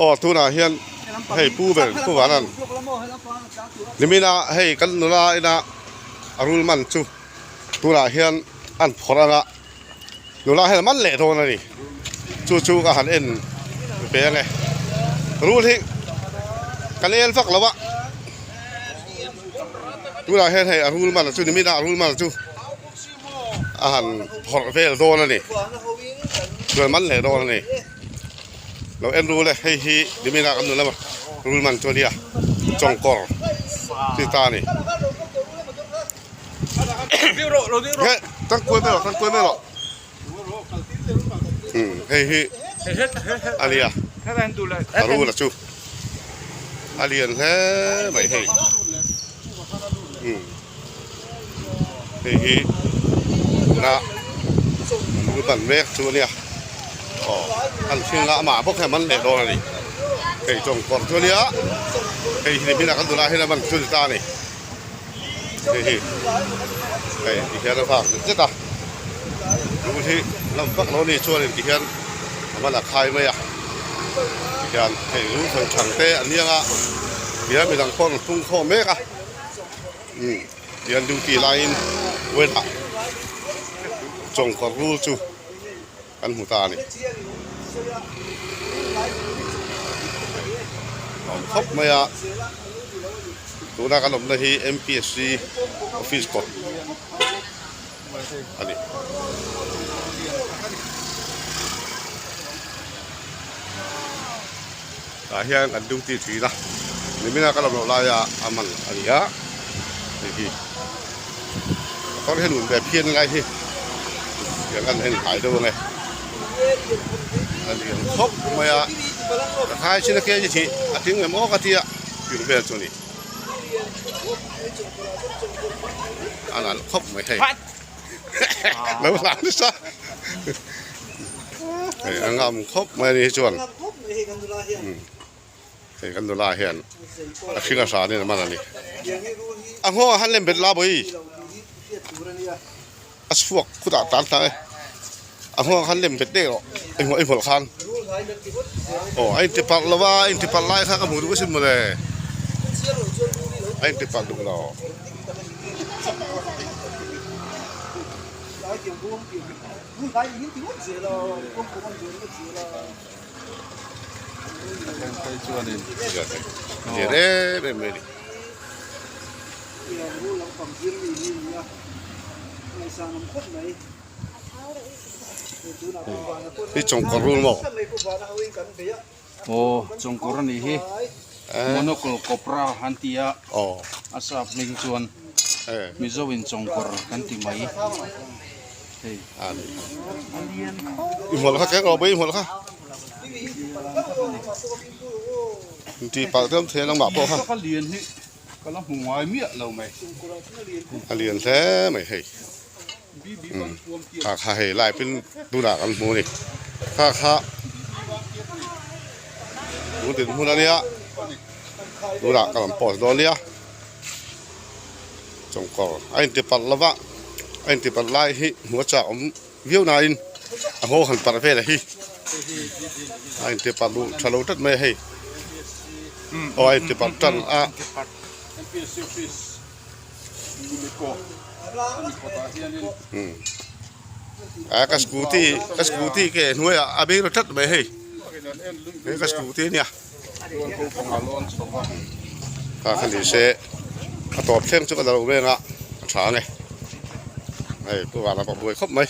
Aw tunah hian hei pu ber pu vanan nimina hei kan nula ina a rul man chu tunah hian an phawrh anga nula hian a man leh dawn a ni chu chu ka han en ve ange rul hi ka lel vak lo a tunah hian hei a rul man chu nimina a rul man chu. a han phawrh vel dawn a ni chuan man leh dawn a ni lo en rul e hei hi nimin ah kan nu lama rul man chu a nia chawngkawr chi ta a ni he tangkuai mai rawh tangkuai mai rawh umm hei hi a nia a rul a chu a lian hle mai hei umm. Hei hi tuna an ban mek chu a nia aw an thil a amah bawk hian man leh dawn a ni hei chawngkawr chu a nia hei hi nimin ah kan tunah hian a man chu a ni ta a ni hei hi hei ti hian a vak zet zet a tun hi lam vak lo a ni chuan in ti hian a man a khai mai a ti hian hei lung thawn thang te an ni ang a tihian midang pawh an tung khawm mek a. Umm tian duty laiin well ah chawngkawr rul chu kan hmu ta a ni a awm khawp mai a tuna kan awmna hi M P S C office kawt a ni. Tah hian kan duty thin a nimina ka lam loh laia a man a ni a hei hi motor hi nun ve phian lai hi tiang kan en hnai deuh ange a lian khawp mai a ka khai chin a kg thih a tling em aw ka tia tih vel chu a ni a nalh khawp mai hei lo hlang nasa hei a ngam khawp mai a ni hi chuan hei kan nula hian a hring a hran in a man a ni a nghawng ah khan lem bet la bawi a chhuak khutah tan tlang e a nghawng ah khan lem bet daih rawh i hmuh i hmawlh khan aw a inti palh lo a a inti palh lai kha ka hmuh duh asin mawle a inti palh duh lo. Lian em em mai a ni. Hi chawngkawr rul maw? Aw chawngkawr a nih hi monocle cobra an ti a a sap hming chuan mizo in chawngkawr kan ti mai hei. I hmual kha keng rawh bawi i hmual kha tih palh tlem thei a nangmah pawh kha. Ka lian hi ka la hmu ngai miah lo mai. A lian hle mai hei. Kha kha hei live in tunah kan hmu a ni kha kha tun din hmun a nia tunah ka rawn post dawn nia chawngkawr a inti palh lo va a inti palh lai hi hmuh a chak awm viau nain a haw han parh vel a hi a inti palh duh tha lo tlat mai a hei aw a inti palh tan a. A ka scooty ka scooty ke hnuaiah a beng ru tlat mai hei hei ka scooty ania kha kha ni se a tawp thleng chu ka la lo veng a a tha ang e hei pu vana pawh buai khawp mai.